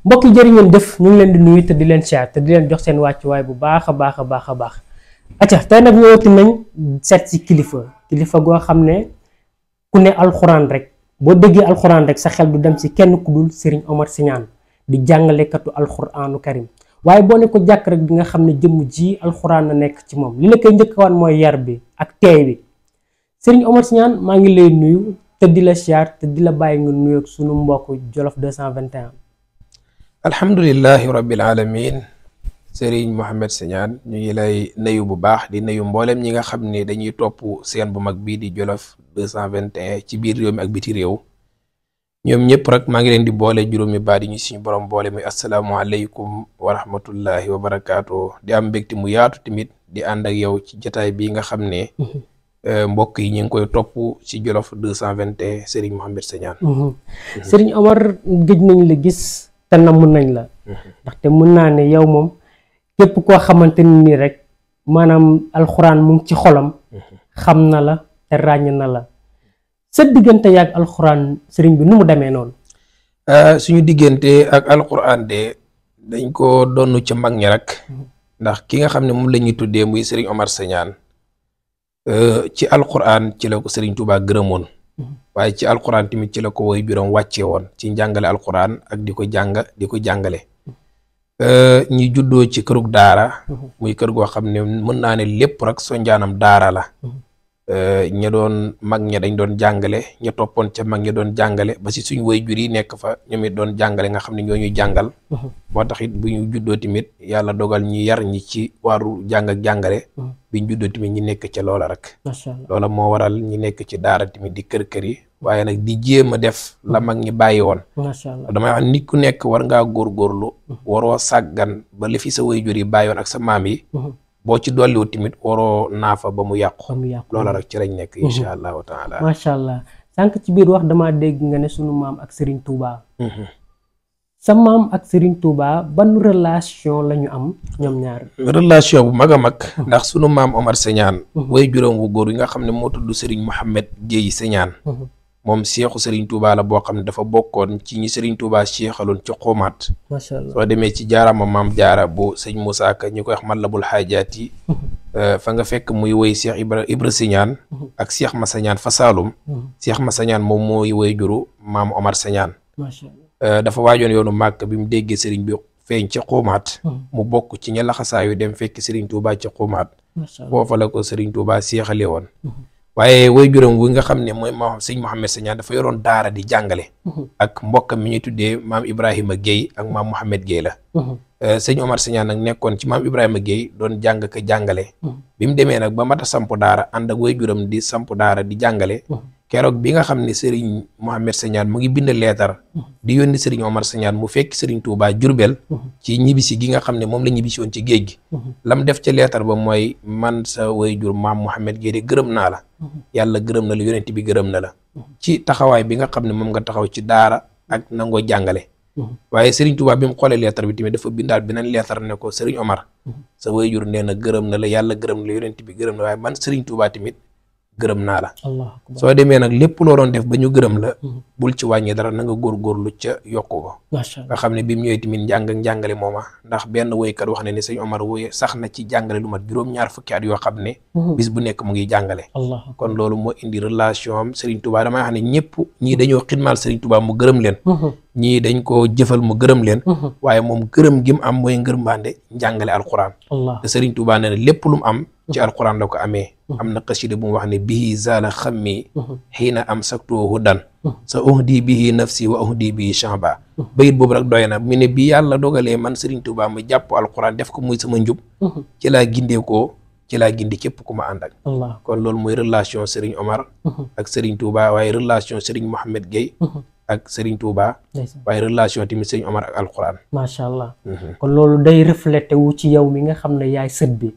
mbokk yi jërë ngeen def ñu ngi leen di nuyu te di leen siyaar te di leen jox seen wàccuwaay bu baax a baax. acca tey nag ñëwati nañ seet si kilifa goo xam ne ku ne alxuraan rek boo déggee alxuraan rek sa xel du dem si kenn ku dul Serigne Omar Sy Niane di jàngalekatu alxuraanu karim waaye boo ne ko jàkk rek di nga xam ne jëmm ji alxuraan na nekk ci moom li la koy njëkkwaan mooy yar bi ak teey bi. Serigne Omar Sy Niane maa ngi lay nuyu te di la siyaar te di la bàyyi nga nuyoog sunu mbokk Jolof 221. alhamdulillahi rabbil alamin Serigne Mohamed Sy Niane ñu ngi lay nuyu bu baax di nuyu mboolem ñi nga xam ne dañuy topp seen bu mag bii di Jolof 221 ci biir réew mi ak biti réew ñoom ñëpp rek maa ngi leen di boole juróomi baat yi ñu suñu borom boole muy asalaamualeykum wa rahmatullahi wa barakaatu di am mbégte mu yaatu tamit di ànd ak yow ci jotaay bii nga xam ne mbokk yi ñu ngi koy topp ci Jolof 221 Serigne Mohamed Sy Niane. Serigne Omar gëj nañ la gis te namm nañ la ndaxte mën naa ne yow moom képp koo xamante ni rek maanaam alxuraan mu ngi ci xolam xam na la te ràññ na la sa diggante yaag alxuraan sëriñ bi nu mu demee noonu. suñu diggante ak alxuraan de dañ ko donn ca mag ñi rek ndax ki nga xam ne moom la ñuy tuddee muy Serigne Omar Sy Niane ci alxuraan ci la ko Serigne Touba gërëmoon waaye ci alxuraan tamit ci la ko woy juróom wàccee woon ci njàngale alxuraan ak di ko jàngale ñi juddoo ci kërug daara muy kër goo xam ne mën naa ne lépp rek soo njaanam daara la ña doon mag ña dañ doon jàngale ña toppoon ca mag ña doon jàngale ba si suñ woy jur yi nekk fa ñoom it doon jàngale nga xam ne ñoo ñuy jàngal moo tax it bu ñu juddoo tamit yàlla dogal ñi yar ñi ci wàllu jàng ak jàngale biñ juddoo tamit ñi nekk ca loola rek loola moo waral ñi nekk ci daara tamit di kër yi waaye nag di jéem a def la mag ñi bàyyi woon damay wax nit ku nekk war ngaa góorgóorlu waroo sàggan ba li fi sa woy jur yi bàyyi woon ak sa maam yi boo ci dolliwu tamit waroo naafa ba mu yàqu loola rek ci lañ nekk incha allahu taala. macha allah sànq ci biir wax damaa dégg nga ne sunu maam ak Serigne Touba. sa maam ak Serigne Touba ban relation la ñu am ñoom ñaar. relation bu mag a mag. ndax sunu maam Omar Sy Niane way juróom wu góor yi nga xam ne moo tudd Serigne Mohamed Gueye Sy Niane moom seexu Serigne Touba la boo xam ne dafa bokkoon ci ñi Serigne Touba seexaloon ci xumaat. macha allah soo demee ci jaarama maam jaara bu sëñ Moussa Ka ñu koy wax Matlabul Haajaat yi fa nga fekk muy woy Cheikh Ibra Sy Niane ak Cheikh Massa Niane fa Saalum Cheikh Massa Niane moom mooy woy juru maam Omar Sy Niane dafa waajoon yoonu màkk bi mu déggee Serigne bi feeñ ci xumaat mu bokk ci ña laxasaayu dem fekk Serigne Touba ci xumaat foofa la ko Serigne Touba seexale woon waaye woy juróom wi nga xam ne mooy maam sëñ Mohamed Sy Niane dafa yoroon daara di jàngale ak mbokkam mi ñuy tuddee maam Ibrahima Gueye ak maam Mohamed Gueye la sëñ Omar Sy Niane nag nekkoon ci maam Ibrahima Gueye doon jàng ka jàngale bi mu demee nag ba mat a samp daara ànd ak woy juróom di samp daara di jàngale keroog bi nga xam ne Serigne Mohamed Sy Niane mu ngi bind leetar di yónni Serigne Omar Sy Niane mu fekk Serigne Touba Jurbel ci ñibbisi gi nga xam ne moom la ñibbisi woon ci géej gi lam def ca leetar ba mooy man sa waajur maam Mohamed Gueye de gërëm naa la yàlla gërëm na la yonent bi gërëm na la ci taxawaay bi nga xam ne moom nga taxaw ci daara ak nangoo jàngale waaye Serigne Touba bi mu xoolee leetar bi tamit dafa bindaat beneen leetar ne ko Serigne Omar sa waajur nee na gërëm na la yàlla gërëm na la yonent bi gërëm na waaye man Serigne Touba tamit gërëm naa la soo demee nag lépp loo doon def ba ñu gërëm la bul ci wàññi dara na nga góorgóorlu ca yokku ko nga xam ne bi mu ñëwee tamit njàng ak njàngale mooma ndax benn woykat wax ne ni sëñ Omar woy sax na ci jàngale lu mat juróom-ñaar fukki at yoo xam ne bis bu nekk mu ngi jàngale kon loolu moo indi relation am Serigne Touba damay wax ne ñëpp ñii dañoo xidmaal Serigne Touba mu gërëm leen ñii dañ ko jëfal mu gërëm leen waaye moom gërëm gi mu am mooy ngërmbaande njàngale alquran te Serigne Touba nee na lépp lu mu am ci alquran la ko amee am na xasida bu mu wax ne bihi zaala xammi xiina am saktoo hudan sa uhdi bihi nafsi wa uhdi bihi chamba bayit boobu rek doy na mu ne bi yàlla dogalee man Serigne Touba mu jàpp alquran def ko muy sama njub ci laa gindee ko ci laa gindi képp ku ma ànd ak kon loolu mooy relation Serigne Omar ak Serigne Touba waaye relation Serigne Mohamed Gueye ak Serigne Touba waaye relation tamit Serigne Omar ak alquran macha allah kon loolu day reflété wu ci yow mi nga xam ne yaay sët bi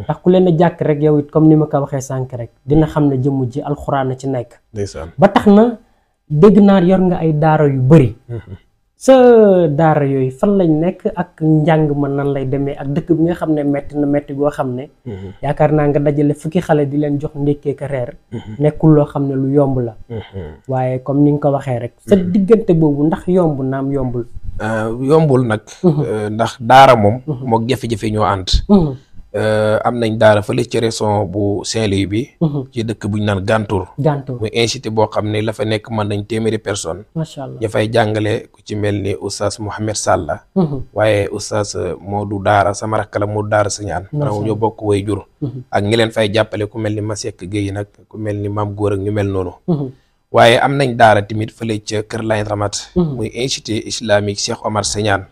ndax ku leen a jàkk rek yow it comme ni ma ko waxee sànq rek dina xam ne jëmm ji alxuraan na ci nekk ba tax na dégg naa yor nga ay daara yu bëri sa daara yooyu fan lañ nekk ak njàng ma nan lay demee ak dëkk bi nga xam ne metti na metti goo xam ne yaakaar naa nga dajale fukki xale di leen jox ndékkee ka reer nekkul loo xam ne lu yomb la waaye comme ni nga ko waxee rek sa diggante boobu ndax yomb naam yombul yombul nag. ndax daara moom. mook jafe-jafe ñoo ànd. am nañ daara fële ci région bu Saint-Louis bi. ci dëkk bu ñu naan Gantour. muy institut boo xam ne la fa nekk mën nañ téeméeri personne. macha allah ña fay jàngale ku ci mel ni oustaz Mouhamed Salla. waaye oustaz Modou Daara sama rakk la Modou Daara Sañaan. maanaam ñoo bokk way jur. ak ñi leen fay jàppale ku mel ni Masek Gueye nag ku mel ni Maam Góor ak ñu mel noonu. waaye am nañ daara tamit fële ca Kër Layn Ramat. muy institut islamique Cheikh Omar Sañaan.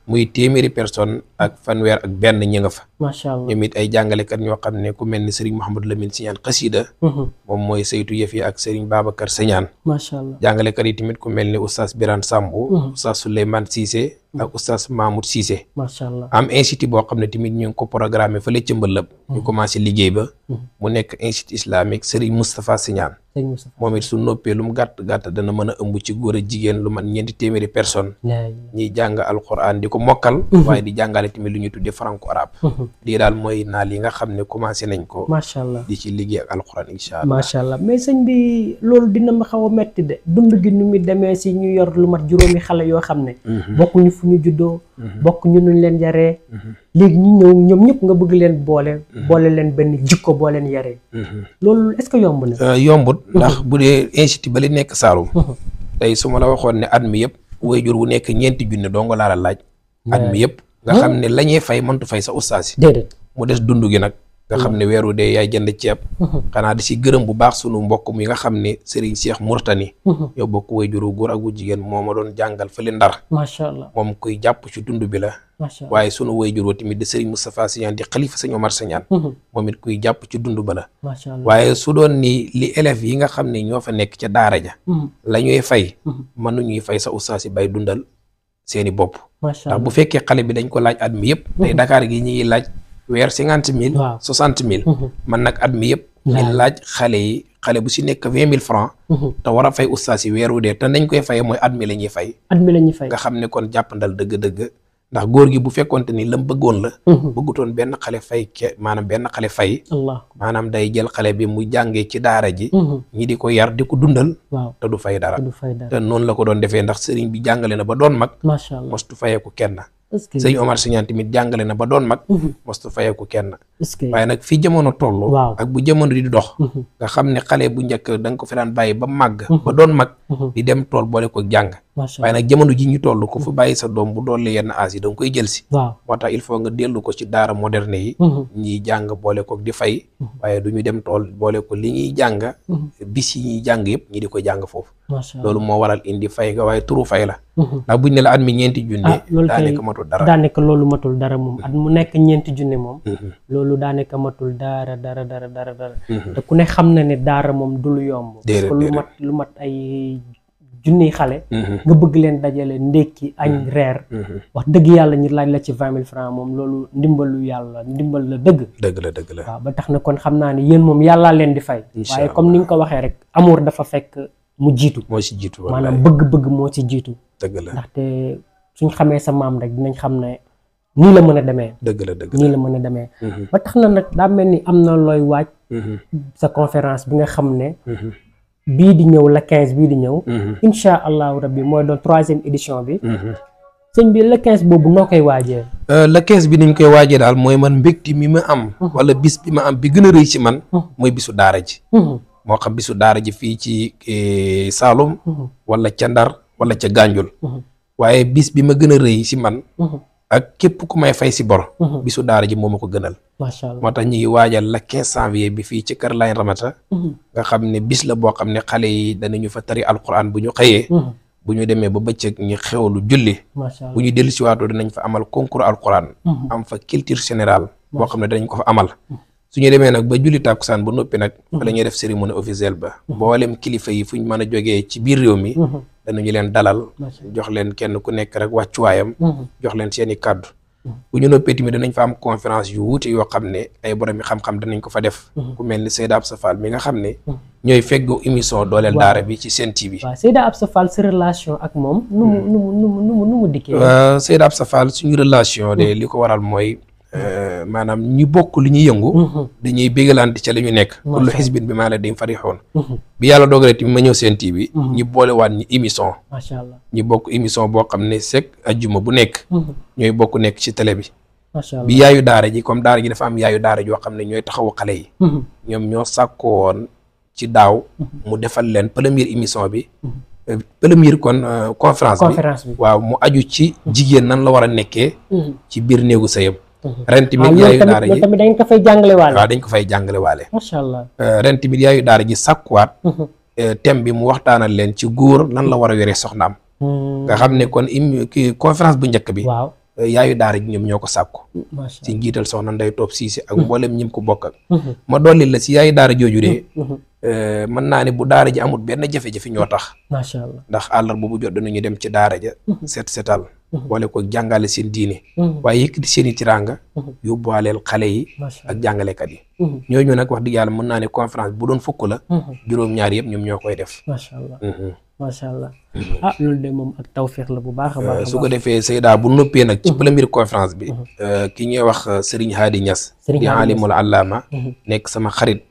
muy téeméeri personne ak fanweer ak benn ñi nga fa. macha allah ñoom it ay jàngalekat ñoo xam ne ku mel ni Serigne Mouhamadou Lamine Sañaan xasida moom mooy saytu yëf yi ak Serigne Babacar Sañaan. macha allah jàngalekat yi tamit ku mel ni oustaz Birane Sambou. oustaz Souleymane Cissé. ak oustaz Mahmoud Cissé. macha allah am institut boo xam ne tamit ñu ngi ko programmé fële ca Mbëlëb. ñu commencé liggéey ba. mu nekk institut islamique Serigne Moustapha Sañaan. moom it su noppee lu mu gàtt gàtt dana mën a ëmb ci góor a jigéen lu mat ñeenti téeméeri personne ñiy jàng alquran di ko mokkal. waaye di jàngale tamit lu ñuy tuddee franco arabe. lii daal mooy naal yi nga xam ne commencé nañ ko. macha allah di ci liggéey ak alquran incha allah. macha allah mais sëñ bi loolu dina ma xaw a metti de dund gi nu mu demee si ñu yor lu mat juróomi xale yoo xam ne. bokkuñu fu ñu juddoo. bokk ñu nuñ leen yaree. léegi ñu ñëw ñoom ñëpp nga bëgg leen boole leen benn jikko boo leen yaree. loolu est-ce que yomb na. yombut ndax bu dee institut ba li nekk Saalum. tey su ma la waxoon ne at mi yëpp waajur wu nekk ñeenti junne doo nga laal laaj. at mi yëpp nga xam ne la ñuy fay mëntu fay sa ustaas yi. déedéet mu des dund gi nag. nga xam ne weeru dee yaay jënd ceeb. xanaa di si gërëm bu baax sunu mbokk mi nga xam ne Serigne Cheikh Mourtani. yow bokk waajuru góor ak wu jigéen moo ma doon jàngal fële Ndar. macha allah moom kuy jàpp ci dund bi la. waaye sunu waajur tamit di Serigne Moustapha Sañaan di xalifa Sëñ Omar Sañaan. moom it kuy jàpp ci dund ba la. macha allah waaye su doon ni li élèves yi nga xam ne ñoo fa nekk ca daara ja. la ñuy fay. mënuñuy fay sa ustaas yi bay dundal seeni bopp. ndax bu fekkee xale bi dañ ko laaj at mi yëpp. tey Dakar gi ñuy laaj. weer 50 000. 60 000. man nag at mi yëpp. ñu laaj xale bu si nekk 20 000 francs. te war a fay ustaas yi weeru dee te nañ koy fayee mooy at mi la ñuy fay. nga xam ne kon jàppandal dëgg-dëgg. ndax góor gi bu fekkonte ni lam bëggoon la. bëggutoon benn xale fay maanaam benn xale fay. maanaam day jël xale bi mu jàngee ci daara ji. ñi di ko yar di ko dundal. te du fay dara. te noonu la ko doon defee ndax sëriñ bi jàngale na ba doon mag. macha allah mostu fayeeku kenn. sëñ Omar Sañaan tamit jàngale na ba doon mag. mostu fayeeku kenn. waaye nag fi jamono toll. ak bu jamono di dox. nga xam ne xale bu njëkk da nga ko fi daan bàyyi ba màgg. ba doon mag. di dem tool boole ko jàng. waaye nag jamono ji ñu toll ko fu bàyyi sa doom bu doole yenn âge yi da nga koy jël si. moo tax il faut nga dellu ko ci daara moderne yi. ñiy jàng boole ko di fay. waaye du ñu dem tool boole ko li ñuy jàng. bis yi ñuy jàng yëpp ñi di ko jàng foofu. loolu moo waral indi fay nga waaye turu fay la. ndax buñ ne la at mi ñeenti junne. daanaka matul dara daanaka loolu matul dara moom at mu nekk ñeenti junne moom. loolu daanaka matul dara. te ku ne xam na ne daara moom du lu yomb. parce que lu mat ay junniy xale. nga bëgg leen dajale ndékki añ reer. wax dëgg yàlla ñu laaj la ci 20 000 francs moom loolu ndimbalu yàlla ndimbal la dëgg. dëgg la waaw ba tax na kon xam naa ne yéen moom yàllaa leen di fay. waaye comme ni nga ko waxee rek amour dafa fekk mu jiitu. moo ci jiitu maanaam bëgg-bëgg moo ci jiitu. dëgg la ndaxte suñ xamee sa maam rek dinañ xam ne nii la mën a demee. dëgg la nii la mën a demee. ba tax na nag daa mel ni am na looy waaj. sa conférence bi nga xam ne. bii di ñëw la 15 bii di ñëw. incha allahu rabbi mooy doon 3e édition bi. sëñ bi la 15 boobu noo koy waajee. la 15 bi niñ koy waajee daal mooy man mbégte mi ma am. wala bis bi ma am bi gën a rëy ci man. mooy bisu daara ji. moo xam bisu daara ji fii ci Saalum. wala ca Ndar wala ca Gànjul. waaye bis bi ma gën a rëy ci man. ak képp ku may fay si bor. bisu daara ji moo ma ko gënal. macha allah moo tax ñu ngi waajal la 15 janvier bi fii ci Kër Layn Ramata. nga xam ne bis la boo xam ne xale yi danañu fa tari alquran bu ñu xëyee. bu ñu demee ba bëccëg ñu xewlu julli. bu ñu dellu si waatoo dinañ fa amal concours alquran. am fa culture générale. boo xam ne danañ ko fa amal. su ñu demee nag ba julli tàkkusaan ba noppi nag. fa la ñuy def cérémonie officielle ba. mboolem kilifa yi fu ñu mën a jógee ci biir réew mi. danañu leen dalal. jox leen kenn ku nekk rek wàccuwaayam. jox leen seeni kàddu. bu ñu noppee tamit danañ fa am conférence yu wuute yoo xam ne ay borom yi xam-xam danañ ko fa def. ku mel ni Seyda Absa Fall mi nga xam ne. ñooy feggu émission dooleel daara bi ci Sen TV. waaw Seyda Absa Fall sa relation ak moom nu mu dikkee. Seyda Absa Fall suñu relation de li ko waral mooy maanaam ñu bokk li ñuy yëngu dañuy bégalante ca li ñu nekk kullu xisbin bimaa ladayhim farixuun bi yàlla dogalee tamit ma ñëw seen TV ñu boolewaat ñi émission macha allah ñu bokk émission boo xam ne sek ajjuma bu nekk ñooy bokk nekk ci télé bi macha allah bi yaayu daara ji comme daara ji dafa am yaayu daara joo xam ne ñooy taxawu xale yi ñoom ñoo sàkkoo woon ci daaw mu defal leen première émission bi première conférence bi waaw mu aju ci jigéen nan la war a nekkee ci biir néegu sëyam ren tamit yaayu daara ji tamit dañ ko fay jàngale waale waaw dañ ko fay jàngale waale macha allah ren tamit yaayu daara ji sàkkuwaat thème bi mu waxtaanal leen ci góor lan la war a yore soxnaam nga xam ne kon kii conférence bu njëkk bi waaw yaayu daara ji ñoom ñoo ko sàkku macha ci njiital soxna Ndey Top Cissé ak mboolem ñim ko bokk ak ma dolli la si yaayu daara jooju de mën naa ne bu daara ji amul benn jafe-jafe ñoo tax macha allah ndax àllarba bu jot danañu dem ci daara ja setal boole ko jàngale seen diine waaye yëkkati seen i tiraanga yóbbuwaaleel xale yi ak jàngalekat yi ñooñu nag wax dëgg yàlla mën naa ne conférence bu doon fukk la juróom-ñaar yëpp ñoom ñoo koy def macha allah macha allah ah loolu de moom ak tawféex la bu baax a baax su ko defee Seyda bu noppee nag ci première conférence bi ki ñuy wax Serigne Hadi Niass di alimul allama nekk sama xarit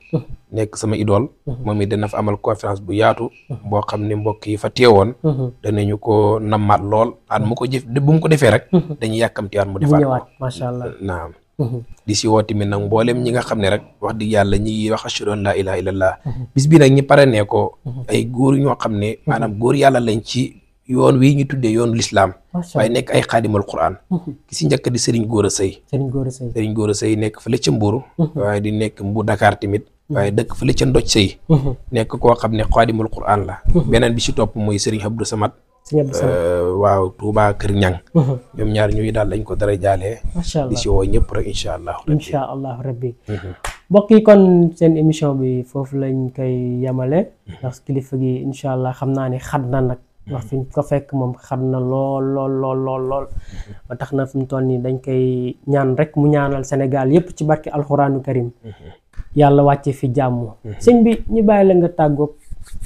nekk sama idole moom it dana fa amal conférence bu yaatu boo xam ne mbokk yi fa teewoon danañu ko nammaat lool at mu ko jëf bu mu ko defee rek dañuy yàkkamtiwaat mu defaat ko macha allah naam di si woo tamit nag mboolem ñi nga xam ne rek wax dëgg yàlla ñi ngi wax ashhadu an laa ilaaha illallah bis bi nag ñi pare ne ko ay góor ñoo xam ne maanaam góor yàlla lañ ci yoon wi ñu tuddee yoonu lislaam waaye nekk ay xaadimal quran ki si njëkk di Serigne Gora Seye Serigne Gora Seye nekk fële ca Mbuur waaye di nekk Mbu Dakar tamit waaye dëkk fële ca Ndoj Seye nekk koo xam ne xaadimul quran la beneen bi si topp mooy Serigne Abdou Samad waaw Touba Kër Ñang ñoom ñaar ñuy daal lañ ko dara jaalee di si woo ñëpp rek incha allah rabbi mbokk yi kon seen émission bi foofu lañ koy yemale ndax kilifa gi incha allah xam naa ne xat na nag ndax fi ñu ko fekk moom xat na lool ba tax na fi mu toll nii dañ koy ñaan rek mu ñaanal Sénégal yépp ci barki alxuraanu karim yàlla wàcce fi jàmm sëñ bi ñu bàyyi la nga tàggoog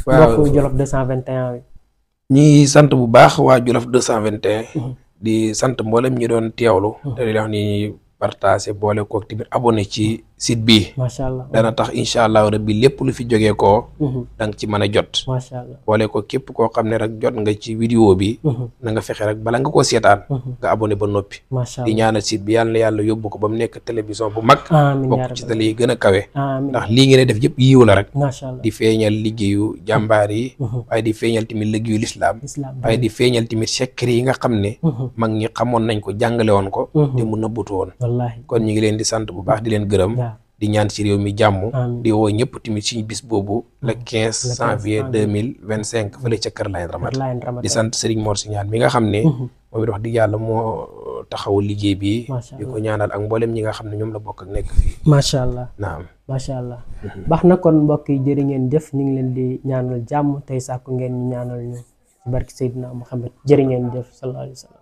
mbokk Jolof 221 ñi sant bu baax waa Jolof 221 di sant mboolem ñi doon teewlu te di wax ni partagé boole kook tamit abonné ci site bi macha allah dana tax incha allah rabbi lépp lu fi jógee koo da nga ci mën a jot macha allah boole ko képp koo xam ne rek jot nga ci vidéo bi na nga fexe rek bala nga koo seetaan nga abonné ba noppi di ñaanal site bi yàlla na yàlla yóbbu ko ba mu nekk télévision bu mag bokk ci télé yi gën a kawe ndax lii ngeen def yëpp yiw la rek di feeñal liggéeyu jàmbaar yi waaye di feeñal tamit liggéeyu lislaam waaye di feeñal tamit secret yi nga xam ne mag ñi xamoon nañ ko jàngale woon ko te mu nëbbutu woon kon ñu ngi leen di sant bu baax di leen gërëm di ñaan ci réew mi jàmm di woo ñëpp tamit suñu bis boobu le 15 janvier 2025 fële ca Kër Layen Ramat di sant Serigne Mor Signane mi nga xam ne moom it wax dëgg yàlla moo taxawu liggéey bi di ko ñaanal ak mboolem ñi nga xam ne ñoom la bokk ak nekk fii macha allah naam macha allah baax na kon mbokk yi jërë ngeen jëf ñu ngi leen di ñaanal jàmm tey sàkku ngeen ñu ñaanal ñu ci barki Seydina Muhammad jërë ngeen jëf sallallahu alayhi wa sallam